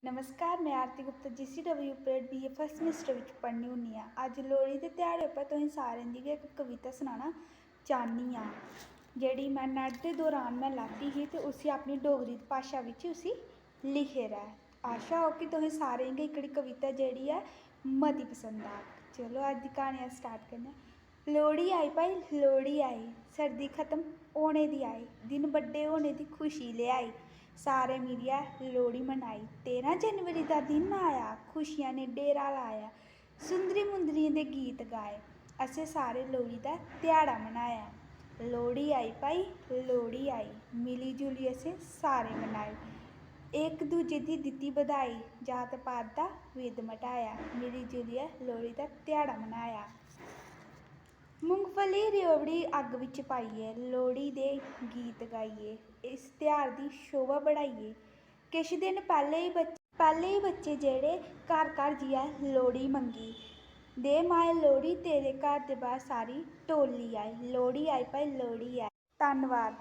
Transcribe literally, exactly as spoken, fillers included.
नमस्कार, में Aarti Gupta, GCW parade BA first semester बिच पढ़नी होन्नी आं। अज्ज लोह्ड़ी दे ध्याड़े उप्पर तुसें सारें गी गै इक कविता सनाना चाह्न्नी आं, जेह्ड़ी में नेट दे दौरान में लैती ही ते उसी अपनी डोगरी भाशा बिच उसी लिखे दा ऐ। आशा होग कि तुसें सारें गी एह्कड़ी कविता जेह्ड़ी ऐ मती पसंद आग। चलो, अज्ज दी क्हानी अस स्टार्ट करने आं। लोह्ड़ी आई भाई, लोह्ड़ी आई, सर्दी खत्म होने दी आई, दिन बड्डे होने दी खुशी लेआई। सारें मिलियै लोह्ड़ी मनाई, तेरां जनवरी दा दिन आया, खुशियां ने डेरा लाया। सुंदरी मुंदरियें दे गीत गाए, असें सारे लोह्ड़ी दा ध्याड़ा मनाया। लोह्ड़ी आई भाई, लोह्ड़ी आई, मिली जुली असें सारे मनाई। इक दूजे दी दित्ती बधाई, जात पात दा भेद मटाया, मिली जुलियै लोह्ड़ी दा ध्याड़ा मनाया। मुंगफली रेओड़ी अग्ग बिच पाइयै, लोह्ड़ी दे गीत गाइयै, इस ध्यार दी शोभा बढ़ाइयै। किश दिन पैह्ले ही बच्चे, पैह्ले ही बच्चे जेह्ड़े घर घर जियै लोह्ड़ी मंगी। दे माए लोह्ड़ी, तेरे घर दे बाह्र सारी टोली आई। लोह्ड़ी आई भाई, लोह्ड़ी आई। धन्नवाद।